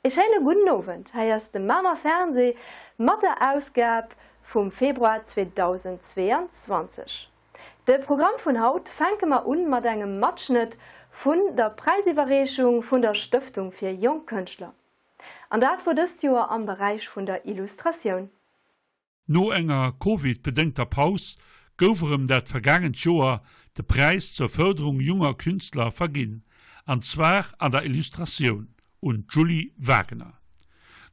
Ee schéine gudden Owend, hei ass de Mamer Fernseh mat der Ausgab vum Februar 2022. De Programm vun haut fänke mer un mat engem Matschnëtt vun der Präisiwwerreechung vun der Stëftung fir jonk Kënschtler. An dat wor dëst Joer am Beräich vun der Illustratioun. No enger Covid-bedéngter Paus gouf erëm dat vergaangent Joer de Präis zur Fërderung junger Künstler verginn, an zwar an der Illustratioun, un d'Julie Wagener.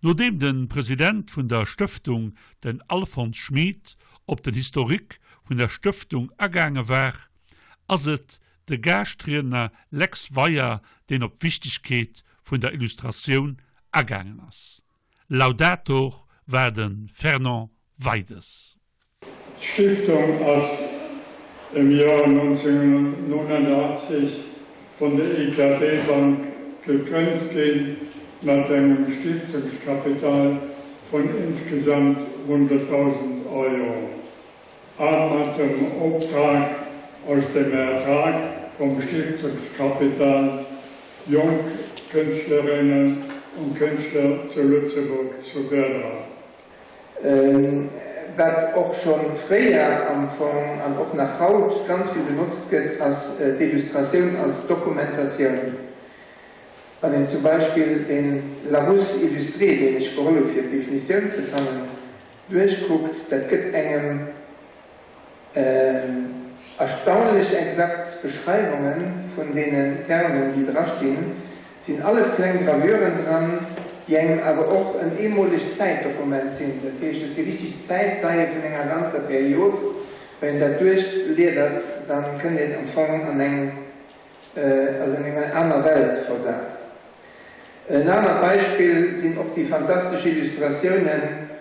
Nodeem de President vun der Stëftung, den Alfons Schmid, op den Historique vun der Stëftung agaange war, ass et de Gaaschtriedner Lex Weyer, deen op d'Wichtegkeet vun der Illustratioun agaangen ass. Laudator war de Fernand Weides. D'Stiftung ass im Joer 1989 vun der IKB-Bank gegrënnt ginn, mat engem Stiftungskapital vun insgesamt 100.000 Euro a mat dem Optrag, aus dem Ertrag vum Stiftungskapital jonk Kënschtlerinnen und Kënschtler zu Lëtzebuerg zu fördern. Wat och scho fréier am Fong an och nach haut ganz vill benotzt gëtt, ass d'Illustratioun als Dokumentatioun. Wann een zum Beispill de Larousse illustré, deen ech geholl hu fir d'Definitioun ze fannen, duerchkuckt, dat gëtt engem Erstaunlech exakt Beschreiwunge vun deenen Termen, déi drastinn. Et sinn alles kleng Gravüren dran, déi engem awer och en eemolegt Zäitdokument sinn. Dat heescht, et si richtig Zäitzeie vun enger ganzer Period. Wann een dat duerchbliedert, da kënnt een am Fong an eng, ass een an eng aner Welt versat. En anert Beispill sinn och déi fantastesch Illustratiounen,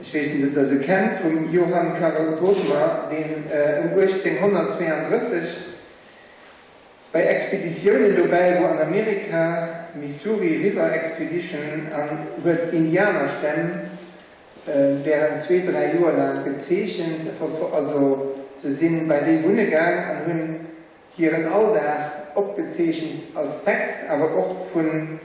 Ech weess net, ob Der se kennt, vum Johann Carl Bodmer, deen ëm 1832 bei Expeditiounen dobäi wor an Amerika, Missouri River Expedition, an huet Indianerstämm während zwee, dräi Joer laang gezeechent. Also se si bei déi wunne gaang an hunn hiren Alldag opgezeechent als Text, awer och vun,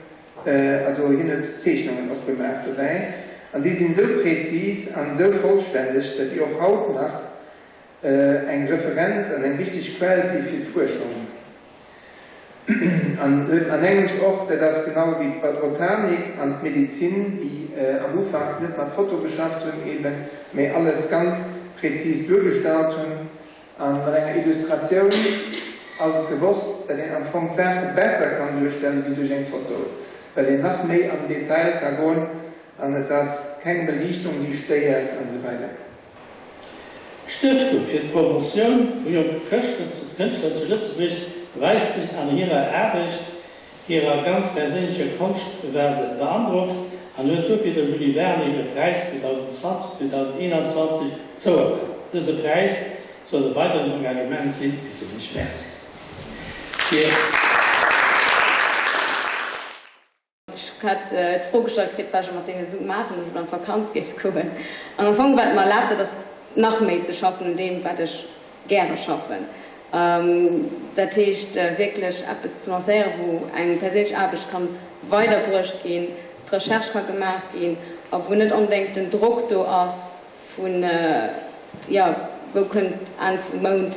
also hien huet Zeechnungen och gemaach dobäi, an déi sinn esou präzis an esou vollstänneg, datt déi och haut nach eng Referenz an eng wichteg Quell si fir d'Fuerschung. An huet an engems och, dat ass genau wéi d'Botanik an d'Medizin, déi am Ufank net mat Foto geschafft hunn eben, mä alles ganz präzis duergestallt hunn, A mat enger Illustratioun ass et gewosst, dat een am Fong d'Saache besser kann duerstellen wéi duerch eng Foto, well een nach méi an den Detail ka goen an et ass keng Beliichtung déi stéiert an esou weider. D'Stëftung fir d'Promotioun vu jonke Kënschtler zu Lëtzebuerg weist sech an hirer Aarbecht Hirer ganz perséinlecher Konscht war se beandrockt an huet dofir der Julie Werner hire Präis 2020, 2021 zouerkannt. Dëse Präis soll e weideren Engagement sinn. Ech soen Iech Merci fir. Ech hat d'Fro gestallt kritt, wat ech mat deene Sue maachen, wann ech an d'Vakanz géif goen. An am Fong, wat mer erlaabt, dat ass nach méi ze schaffen un deem, wat ech gäre schaffen. Dat heescht wierklech eppes ze lancéieren, wou eng perséinlech Aarbecht ka weiderbruecht ginn, d'Recherche ka gemaach ginn a wou net onbedéngt den Drock do ass vun, jo, wou kënnt Enn vum Mount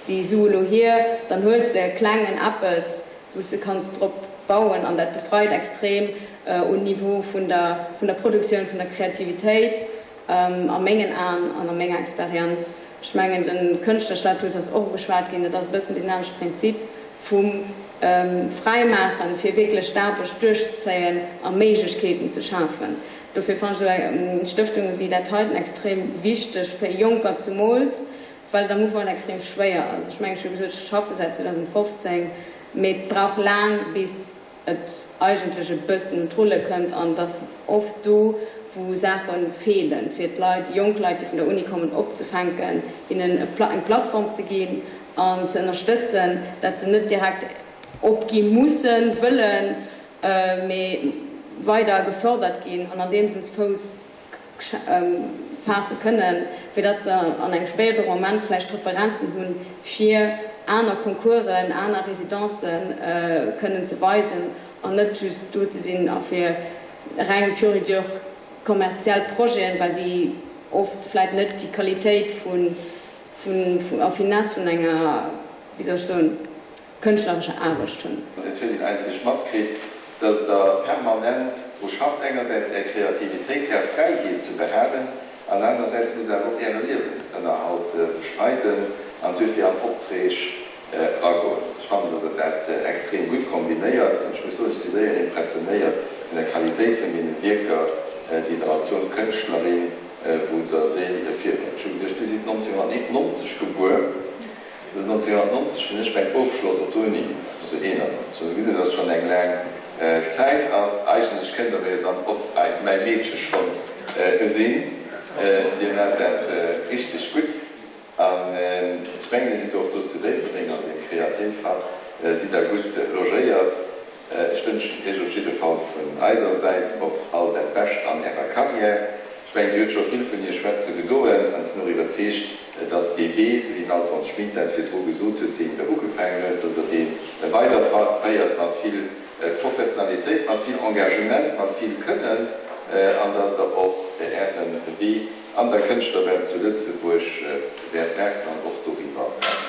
déi Su elo hier? Dann hues de e klengen eppes, wou s de kanns drop bauen an dat befreit extrem um Niveau vun der vun der Produktioun, vun der Kreativitéit a mengen Aen an a menger Experienz. Ech mengen, de Kënschtlerstatus ass och ugeschwat ginn, dat ass e bëssen deen aneschte Prinzip vum Fräimaachen, fir wierklech d'Aarbecht duerchzezéien a Méiglechkeeten ze schafen. Dofir fannen ech esou Stëftungen wéi dat heiten extrem wichteg, fir Jonker zumools, well et am Ufank extrem schwéier ass. Ech mengen, ech hu gesot, ech schaffe säit 2015, mee et brauch laang, bis et eigentlech e bëssen un d'Rulle kënnt an et ass oft do, wou Saache feelen, fir d'Leit, déi jonk Leit, déi vun der Uni kommen, opzefänken, hinnen eng Plattform ze ginn an ze ënnerstëtzen, dat se net direkt opgi mussen, wëllen, mee weider gefördert ginn an an deem Sënn Fouss faasse kënnen, fir datt se an engem spéidere Moment vläicht Referenzen hunn, fir aner Concoursen, aner Residencen kënnen ze weisen. an net just do ze sinn a fir reng pur et dur kommerziell Projeten, well déi oft vläit net déi Qualitéit vun vun a Finesse vun enger, wéi soll ech soen, kënschtlerescher Aarbecht hunn. Et huet een eigentlech matkritt, dass Der permanent dru schafft, engersäits Är Kreativitéit, Är Fräiheet ze behalen an anersäits musst Der awer och Äre Liewensënnerhalt bestreiden an duerfir an Opträg eragoen. Ech fannen, dass Der dat extrem gutt kombinéiert an ech muss soen, ech si séier impressionéiert vun der Qualitéit vun deene Wierker, déi Der als jonk Kënschtlerin, wou Der déi ervirbréngt. Ech hu geduecht, Dir sidd 1991 gebuer. Bis 1990 hunn ech mäin Ofschloss op der Uni gemaach, also 91. Also gesitt Der, dass et schonn eng laang Zäit ass. Eigentlech kënnt Der mir jo dann och mäi Meedche schonn sinn. Dir maacht dat richteg gutt an ech mengen, Dir sidd och do zu Déifferdeng an deem Kreativhub sidd Der gutt logéiert. Ech wënschen Iech op jidde Fall vun eiser Säit och all dat Bescht an Ärer Carrière. Ech mengen, Dir hutt scho vill vun Iech schwätze gedoen an sinn och iwwerzeegt, dass dee Wee, esou wéi den Alfons Schmid dat virdru gesot huet, deen Der ugefaangen huet, dass Der dee weiderféiert mat vill Professionalitéit, mat vill Engagement, mat vill Kënnen an dass Der och Äre Wee an der Kënschtlerwelt zu Lëtzebuerg wäert maachen an och doriwwer eraus.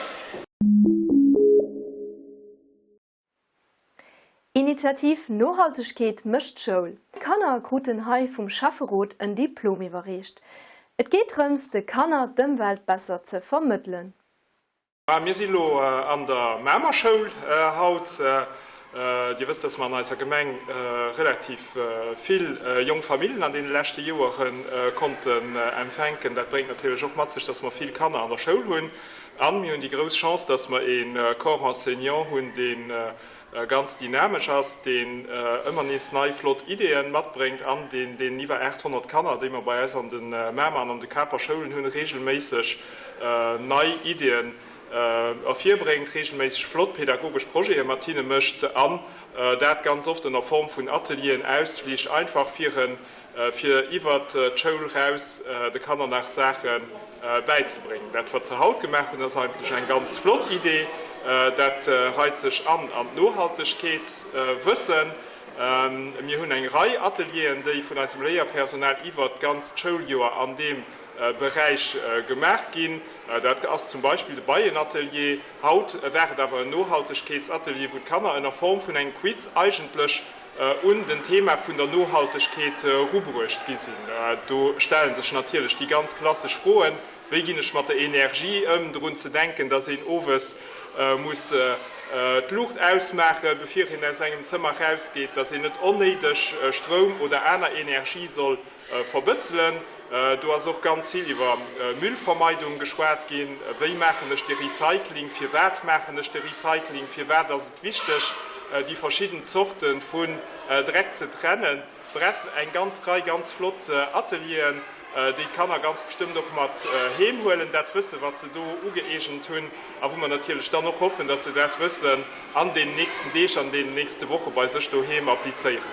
Initiativ Nohaltegkeet mécht Schoul. D'Kanner kruten hei vum Schäfferot en Diplom iwwerreecht. Et geet drëms de Kanner d'Ëmwelt besser ze vermëttelen. Mir si lo an der Mamer Schoul haut. Dir wësst, dass mer an eiser Gemeng relativ vill jonk Familljen an deene leschte Joere konnten empfänken. Dat bréngt natierlech och mat sech, dass mer vill Kanner an der Schoul hunn. A mir hunn déi grouss Chance, dass mer e Corps enseignant hunn, dee ganz dynamesch ass, deen ëmmer nees nei flott Ideeën matbréngt an deen deenen iwwer 800 Kanner, déi mer bei eis an de Mamer an an de Caper Schoulen hunn, regelméisseg nei Ideeën ervirbréngt, regelméisseg flott pedagogesch Projete mat hinne mécht an dat ganz oft ënner Form vun Atelieren, Ausflich, einfach fir en fir iwwert d'Schoul raus de Kanner nach Saache bäizebréngen. Dat, wat se haut gemaach hunn, ass eigentlech eng ganz flott Idee. Dat reit sech an an d'Nohaltegkeetswëssen. Mir hunn eng Rei Atelieren, déi vun eisem Léierpersonal iwwert d'ganzt Schouljoer an deem Beräich gemaach ginn. Dat ass zum Beispill de Beienatelier. Haut war et awer en Nohaltegkeetsatelier, wou d'Kanner ënner Form vun engem Quiz eigentlech un den Thema vun der Nohaltegkeet erubruecht gi sinn. Do stelle sech natierlech déi ganz klassesch Froen, Wéi ginn ech mat der Energie ëm? Drun ze denken, dass een owes muss d'Luucht ausmaachen, bevir een aus engem Zëmmer rausgeet, dass een net onnéideg Stroum oder aner Energie soll Verbëtzelen. Do ass och ganz vill iwwer Müllvermeidung geschwat ginn. Wéi maachen ech de Recycling? Firwat maachen ech de Recycling? Firwat ass et wichteg, déi verschidden Zorte vun Dreck ze trennen? Bref, eng ganz Rei ganz flott Atelieren, déi d'Kanner ganz bestëmmt och mat heem huelen, dat Wësse wat se do ugëeegent hunn a wou mer natierlech dann och hoffen, dass se dat Wëssen an deenen nächsten Deeg, an deenen nächste Woche bei sech doheem applizéieren.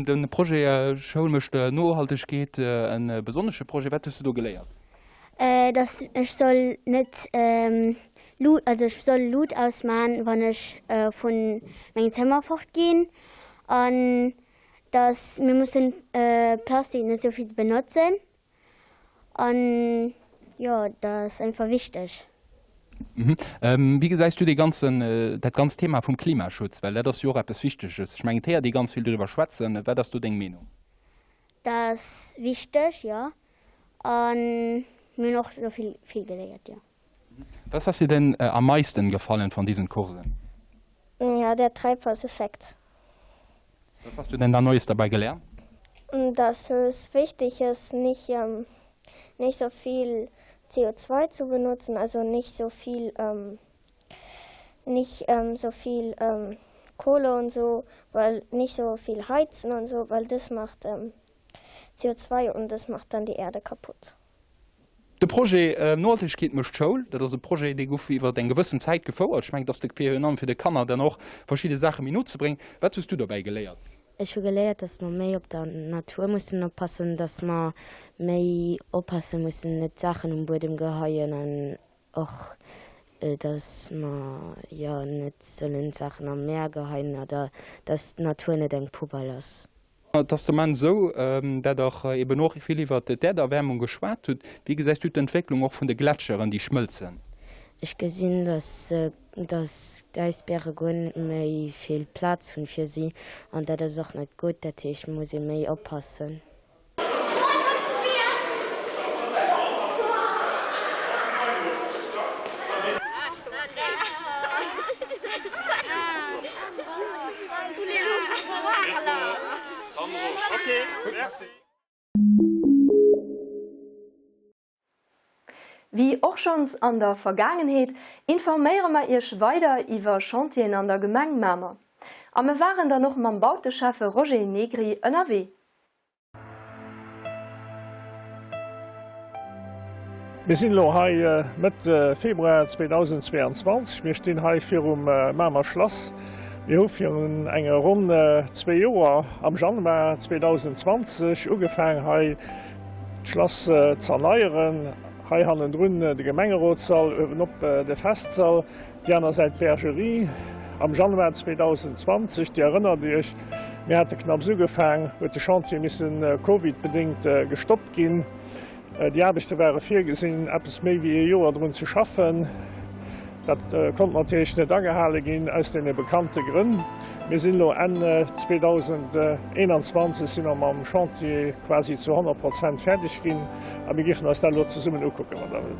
De Projet Schoul mécht Nohaltegkeet, e besonnesche Projet. Wat hues du do geléiert? Dass ech soll net Lut, also ech soll Lut ausman wann ech vun mengem Zëmmer fort ginn an dass mir mussen Plastik net sou vill benotzen. An jo, dat ass einfach wichteg. Wéi gesäis du dee ganzen, dat ganzt Thema vum Klimaschutz? Well dat ass jo och eppes Wichteges. Ech mengen, et héiert ee ganz vill doriwwer schwätzen. Wat ass do deng Meenung? Dat ass wichteg, jo. A mir hunn och do vill, vill geléiert, jo. Was hat dir denn am meisten gefallen von diesen Kursen? Ja, der Treibhauseffekt. Was hast du denn da Neues dabei gelernt? Dass es wichtig ist, nicht, ähm, nicht so viel CO2 zu benutzen, also nicht so viel, ähm, nicht ähm, so viel ähm, Kohle und so, weil nicht so viel heizen und so, weil das macht ähm, CO2 und das macht dann die Erde kaputt. De Projet Nohaltegkeet mécht Schoul, dat ass e Projet, dee gouf iwwer eng gewëssen Zäit gefouert. Ech mengen, et ass de virun allem fir de Kanner dann och verschidde Saache méi no ze bréngen. Wat hues du dobäi geléiert? Ech hu geléiert, dass mer méi op der Natur mussen oppassen, dass mer méi oppasse mussen, net Saachen um Buedem geheien an och. Dass mer jo net sollen Saachen am Meer geheien oder dass d'Natur net eng Poubelle ass. Et ass de Moment esou, dat Der eben och vill iwwert d'Äerderwärmung geschwat hutt. Wéi gesäis du d'Entwécklung och vun de Gletscheren, déi schmëlzen? Ech gesinn, dass dass d'Äisbiere guer net méi vill Plaz hunn fir si an dat ass och net gutt. Dat heescht, et muss ee méi oppassen. Wéi och schonns an der Vergaangenheet informéiere mer Iech weider iwwer Chantieren an der Gemeng Mamer. A mer waren dann och mam Bauteschäffe Roger Negri ënnerwee. Mir sinn elo hei Mëtt Februar 2022. Mir stinn hei virum Mamer Schlass. Mir hu virun enge ronn zwee Joer, am Januar 2020, ugefaang hei d'Schlass z'erneieren. Hei hannendrun de Gemengerotssall, uewenop de Festsall. Déi aner Säit d'Bergerie. Am Januar 2020, Dir erënnert Iech, mir hate knapps ugefaang, huet de Chantier missen Covid-bedéngt gestoppt ginn. Déi Aarbechte ware virgesinn, eppes méi wéi ee Joer drun ze schaffen. Dat konnt natierlech net agehale ginn, aus deene bekannte Grënn. Mir sinn elo Enn 2021 si mer mam Chantier quasi zu 100 Prozent fäerdeg ginn a mir géifen eis dat elo zesummen ukucken, wann Der wëllt.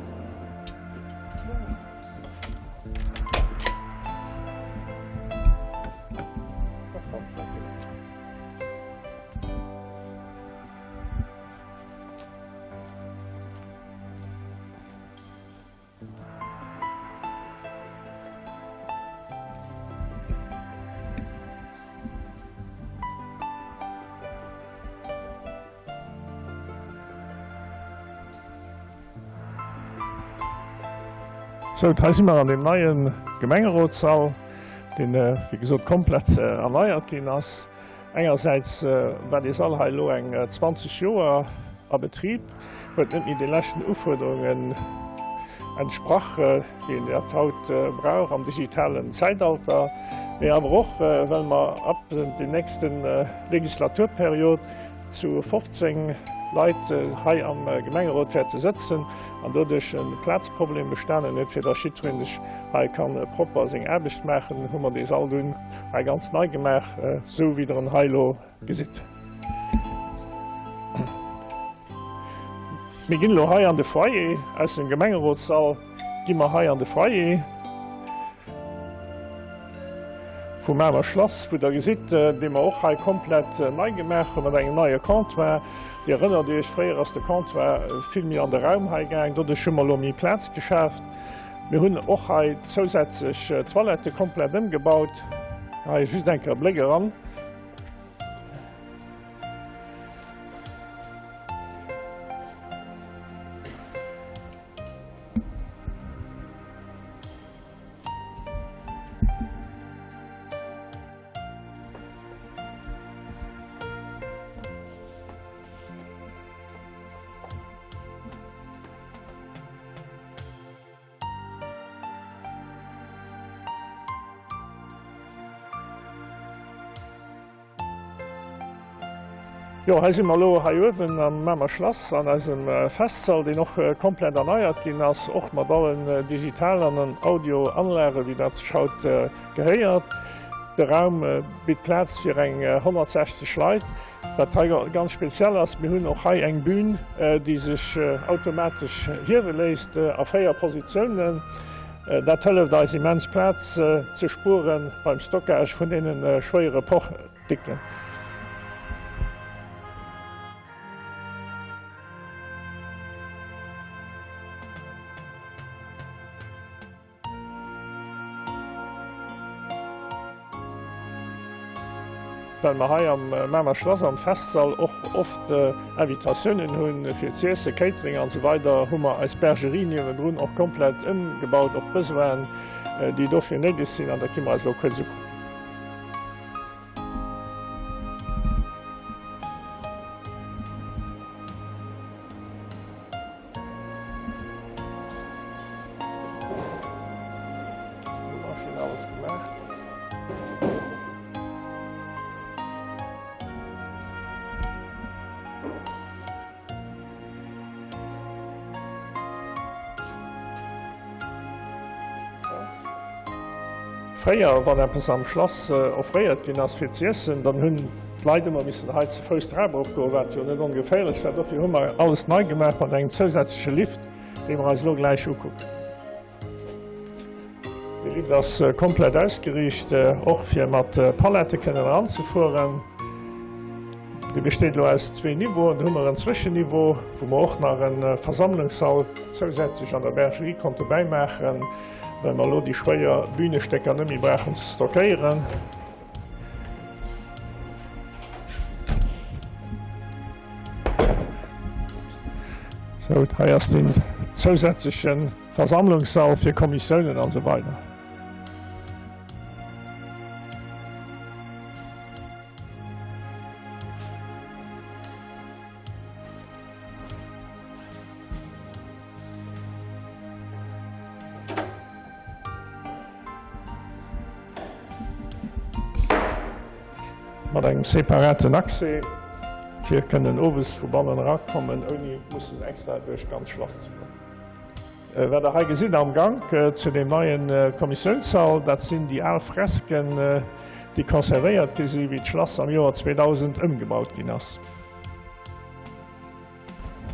Sou, hei si mer an deem neie Gemengerotssall, deen, wéi gesot, komplett erneiert ginn ass. Engersäits war dee Sall hei elo eng 20 Joer a Betrib, huet net méi de leschten Ufuerderungen entsprach, wéi een dat haut brauch am digitalen Zäitalter, mee awer och, well mer ab der nächsten Legislaturperiod zu 15 Leit hei am Gemengerot wäerte sëtzen an doduerch e Plazproblem bestanen huet, fir datt jiddwereen sech hei ka propper seng Aarbecht maachen, hu mer dee Sall dunn hei ganz nei gemaach, esou wéi Der en hei elo gesitt. Mir ginn elo hei an de Foyer. Aus dem Gemengerotssall gi mer hei an de Foyer. Vum Mamer Schlass, wou Der gesitt, dee mer och hei komplett nei gemaach hunn, mat engem neie Comptoir. Dir erënnert Iech, fréier ass de Comptoir vill méi an de Raum hei gaang. Doduerch hu mer elo méi Plaz geschaaft. Mir hunn och hei zousätzlech d'Toilettë komplett ëmgebaut. Hei just eng Kéier e Bléck eran. Jo, hei si mer elo hei uewen am Mamer Schlass an eisem Festsall, deen och komplett erneiert ginn ass, och mat allen digitalen an Audioanlagen, wéi dat sech haut gehéiert. De Raum bitt Plaz fir eng 160 Leit. Wat hei ganz speziell ass, mir hunn och hei eng Bühn, déi sech automatesch hiewe léisst a 4 Positiounen. Dat hëlleft eis immens Plaz ze spuere beim Stockage vun deene schwéiere Portiken. Well mer hei am Mamer Schlass am Festsall och oft Invitatiounen hunn fir z'iessen, Catering an esou weider, hu mer eis Bergerie niewendrun och komplett ëmgebaut op d'Besoinen, déi dofir néideg sinn an dat gi mer eis elo kuerz ukucken. alles gemaach. Fréier, wann eppes am Schlass offréiert ginn ass fir z'iessen, dann hunn d'Leit ëmmer missen hei ze Fouss d'Trap eropgoen, wat jo net ongeféierlech war. Dofir hu mer alles nei gemaach mat engem zousätzleche Lift, dee mer eis elo gläich ukucken. De Lift ass komplett ausgeriicht, och fir mat Palette kënnen eranzefueren. Dee besteet elo aus zwee Niveauen. Do hu mer en Zwëschenniveau, wou mer och nach e Versammlungssall zousätzlech an der Bergerie konnte bäimaachen, well mer elo déi schwéier Bünestécker net méi brauchen ze stockéieren. Sou, hei ass den zousätzleche Versammlungssall fir Kommissiounen an esou weider. Mat engem separaten Accès, fir kënnen owes vu bannen erakommen, ouni mussen extra duerch d'ganz Schlass ze goen. Wat Der hei gesitt am Gank zu deem neie Kommissiounssall, dat sinn déi al Fresken, déi conservéiert gi sinn, wéi d'Schlass am Joer 2000 ëmgebaut ginn ass.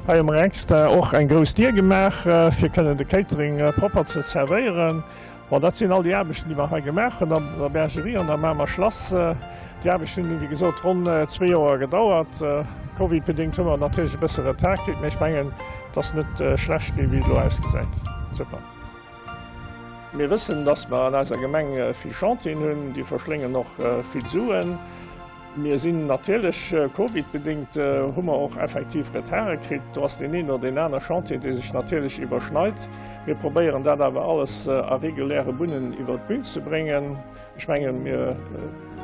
Hei hu mer extra och eng grouss Dier gemaach, fir kënnen de Catering propper ze zerwéieren. Bon, dat sinn all déi Aarbechten, déi mer hei gemaach hunn an der Bergerie an am Mamer Schlass. Déi Aarbechten hunn, wéi gesot, ronn zwee Joer gedauert. Covidbedéngt hu mer natierlech e bësse Retard kritt, mee ech mengen, et ass net schlecht ginn, wéi et elo ausgesäit. Super. Mir wëssen, dass mer an eiser Gemeng vill Chantieren hunn, déi verschléngen och vill Suen. Mir sinn natierlech, covidbedéngt hu mer och effektiv Retarde kritt. Do ass deen een oder deen aner Chantier, dee sech natierlech iwwerschneit. Mir probéieren dat awer alles a reguläre Bunnen iwwert d'Bün ze bréngen. Ech mengen, mir,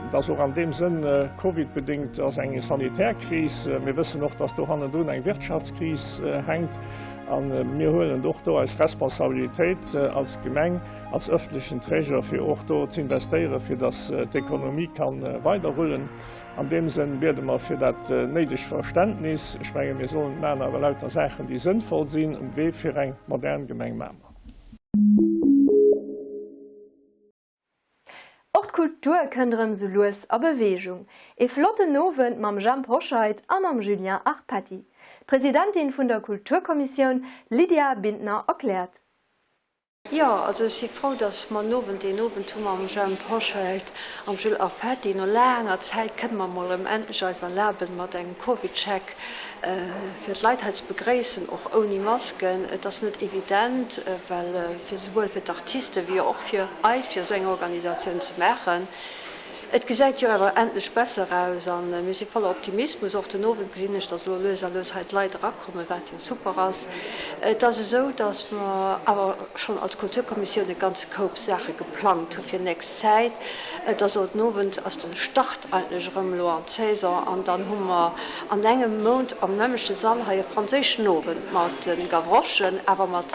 et ass och an deem Sënn covidbedéngt ass eng sanitär Kris. Mir wëssen och, dass do hannendrun eng Wirtschaftskris hänkt. A mir huelen och do eis Responsabilitéit als Gemeng, als öffentlichen Träger, fir och do z'investéieren, fir datt d'Ekonomie ka weiderrullen. An deem Sënn biede mer fir dat néidegt Verständnis. Ech menge mir sollen maachen awer lauter Saachen, déi sënnvoll sinn um Wee fir eng modern Gemeng Mamer. Och d'Kultur kënnt erëm sou lues a Beweegung. Ee flotten Owend mam Jhemp Hoscheit a mam Julien Arpetti. D'Presidentin vun der Kulturkommissioun Lydia Bintner erkläert. Jo, also ech si frou, datt mer en Owend, deen Owend hu mam Jhemp Hoscheit am Jules Arpetti. No laanger Zäit kënne mer emol erëm endlech eis erlaben, mat engem Covidcheck fir d'Leit hei ze begréissen, och ouni Masken. Et ass net evident, well fir souwuel fir d'Artiste wéi och fir eis, fir esou eng Organisatioun ze maachen. Et gesäit jo awer endlech besser aus a mir si voller Optimismus. Och den Owend gesinn ech, datt elo lues a lues hei d'Leit erakommen, wat jo super ass. Et ass esou, datt mer awer schonn als Kulturkommissioun e ganze Koup Saache geplangt hu fir nächst Zäit. Et ass elo den Owend ass de Start eigentlech erëm elo an d'Saison an dann hu mer an engem Mount am nämmlechte Sall hei e franséischen Owend mat de Gavrochen, awer mat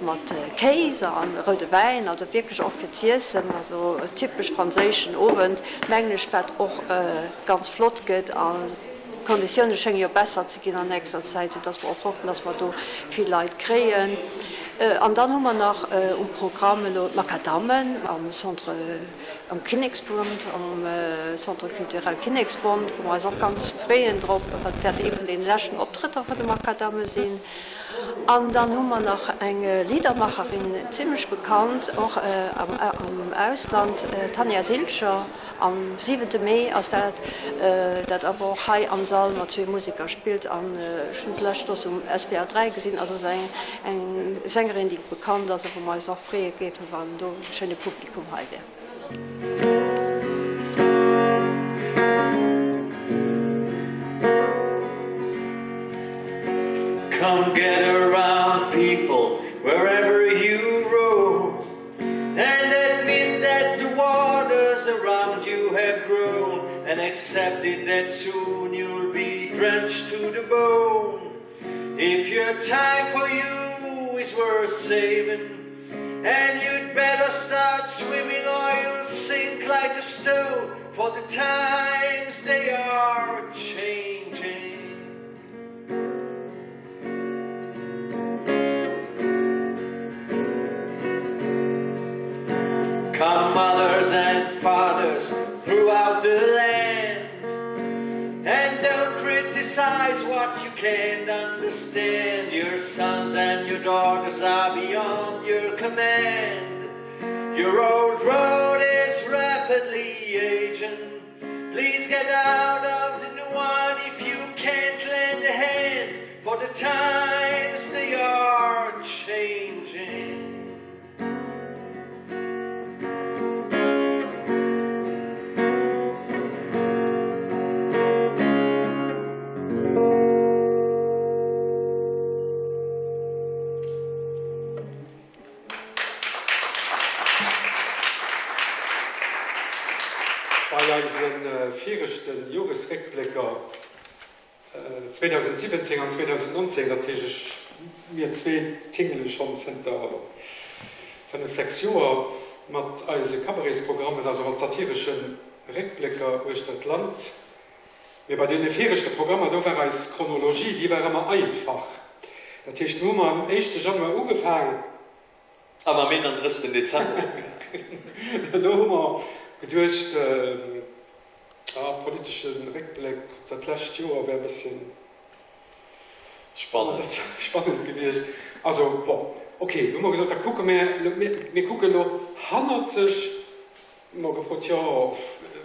Mat Kéis a roude Wäin, also wierklech och fir z'iessen, also e typesch franséischen Owend, mengen ech, wat och ganz flott gëtt. A d'Konditioune schénge jo besser ze ginn an nächster Zäit, soudass mer och hoffen, dass mer do vill Leit kréien. An dann hu mer nach um Programm elo d'Makadammen am Centre, am Kinneksbond, am Centre culturel Kinneksbond, wou mer eis och ganz freeën drop, well dat wäert ee vun deene leschten Optrëtter vun de Makadamme sinn. An dann hu mer nach eng Liedermacherin, zimlech bekannt och am Ausland, d'Tanja Silcher. Am siwente Mee ass dat, dat awer och hei am Sall mat zwee Museker spillt. An ech hunn d'lescht och um SWR 3 gesinn. Also ass eng Sängerin, déi bekannt ass a wou mer eis och freeë géifen, wann do e schéine Publikum hei wär. Come get around people wherever you roam And admit that the waters around you have grown And accept it that soon you'll be drenched to the bone If your time for you is. worth saving. And you'd better start swimming or you'll sink like a stone, for the times they are changing. Come mothers and fathers throughout the land And don't criticize what you can't understand Your sons and your daughters are beyond your command Your old road is rapidly aging Please get out of the new one if you can't lend a hand For the times they are changing Bei eise viregte Joresréckblécker 2017 an 2019, dat heescht ech, mir zwee tingele schonn zënter fënnef, sechs Joer mat eise Cabaretsprogrammen, also mat satiresche Réckblécker uechter d'Land. Mee bei deene viregte Programmer, do war eis Chronologie, déi war ëmmer einfach. Dat heescht, do hu mer am éischte Januar ugefaang. An am 31. Dezember opgehal. Elo hu mer geduecht, Ah, politesche Réckbléck op dat lescht Joer wär e bësschen spannend spannend gewiescht. Also, bon, ok, hu mer gesot, da kucke mer elo, mir kucke elo hannerzeg, hu mer gefrot, jo,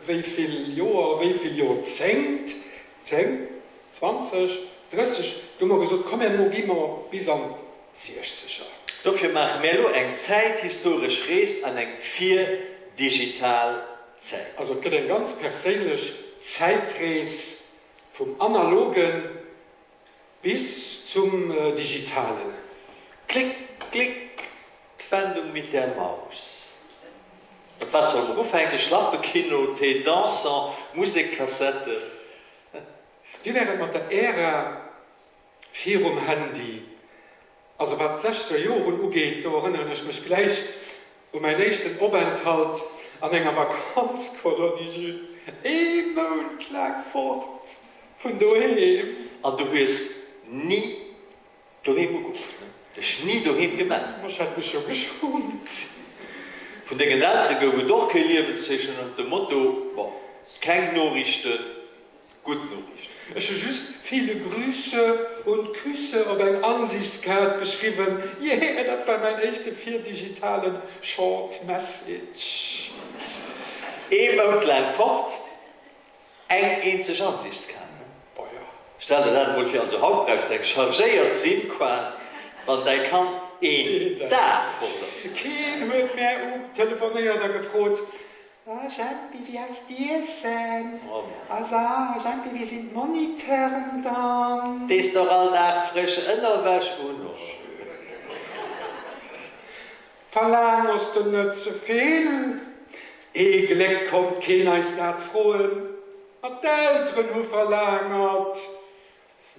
wéi vill Joer, wéi vill Joerzéngt, 10, 20, 30, du hu mer gesot, komm, elo gi mer bis an d'Siechzeger. Dofir maache mir elo eng zäithistoresch Rees an eng virdigital Zäit. Also et gëtt eng ganz perséinlech Zäitrees vum Analogen bis zum Digitalen. Klick, klick, d'Wendung mit der Maus. Mat wat solle mer ufänken? Schlappekino, Thé dansant, Musekkassetten? Wéi wär et mat der Ära virum Handy? Also wat d'sechzeger Joren ugeet, do erënneren ech mech gläich u mäin éischten Openthalt an enger Vakanzkolonie, Jules, ee Mount laang fort vun doheem. An du hues ni doheem ugeruff, ne? Dech ni doheem gemellt? Ma ech hätt mech jo geschummt. Vun dengen Eltere gouf et och kee Liewenszeechen ënnert dem Motto, Bon, keng Noriichten. Gutt Noriichten. Ech hu just Viele Grüße und Küsse op eng Ansichtskaart geschriwwen. Yeah, dat war mäin éischte virdigitalen Short Message. Ee Mount laang fort, eng eenzeg Ansichtskaart. Boah jo. Stell der dat emol vir, also haut brauchs de eng chargéiert Sim-Kaart, wann däi Kand een Dag fort ass. Keen huet mär utelefonéiert a gefrot, Ah Jempi, wéi ass d'Iessen? Also, Jempi, wéi sinn d'Moniteuren dann? Dees dach all Dag frësch Ënnerwäsch un, oder? Verlaang ons de net ze vill. Ee Gléck konnt keen eis dat froen, ma d'Elteren hu verlaangert.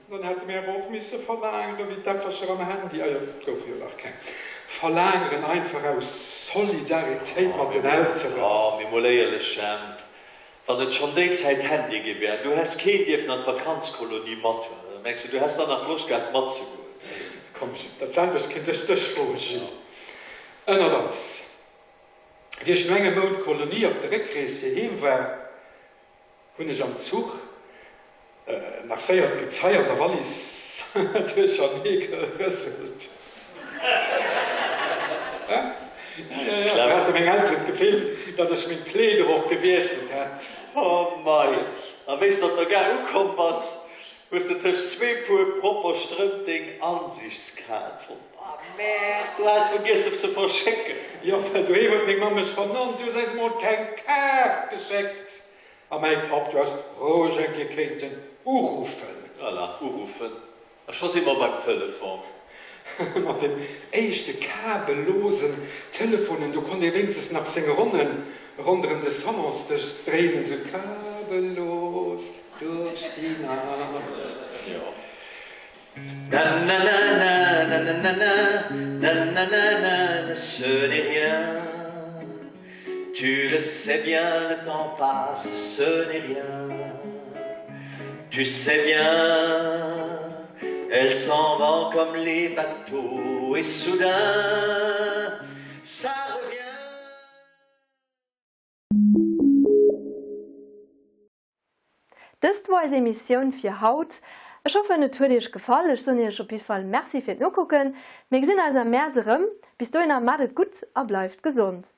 Dann hätte mir awer och misse verlaangeren, wéi d'Äffercher am Handy, ah jo, et goufe jo nach keng, verlaangeren, einfach aus Solidaritéit mat den Elteren. Oh, mee mol éierlech, Jemp, wann et schonn déi Zäit Handye gi wär an du häss keen dierfen an d'Vakanzkolonie mathuelen, mengs de, du häss dann nach Loscht gehat matzegoen? Komm, dat selwecht kéint ech dech froen, Gilles. Ënnert eis, wéi ech no engem Mount Kolonie op der Réckrees fir heem war, hunn ech am Zuch nach séier d'Gezei an der Wallis duerchernee gerëselt. Jo, jo, sou hate meng Elteren d'Gefill, datt ech meng Kleeder och gewiesselt hätt. Oh mei, a wéi s de op der Gare ukomm bass, hues de tëscht zwee Puer propper Strëmp deng Ansichtskaart fonnt. Ah merde, du has vergiess se ze verschécken. Jo, well doheem huet meng Mamm mech vernannt, du hues eis emol keng Kaart geschéckt. A mäi Papp, du häss roueg eng Kéier kéinten uruffen. Voilà, uruffen. A scho si mer beim Telefon. Mat den éischte kabellosen Telefonen, do konnt ee wéinstens nach seng Ronnen ronderëm de Salonsdësch dréinen, sou kabellos duerch déi Nacht. Jo. Nananana, nananana, nananana, ce n'est rien. Tu le sais bien, le temps passe, ce n'est rien. Tu sais bien, elle s'en va comme les bateaux et soudain ça revient. Dëst wor eis Emissioun fir haut. Ech hoffen et huet iech gefall. Ech soen iech op jidde Fall Merci fir d'Nokucken. Mir gesinn eis am Mäerz erëm. Bis dohinner maat et gutt a bleift gesond.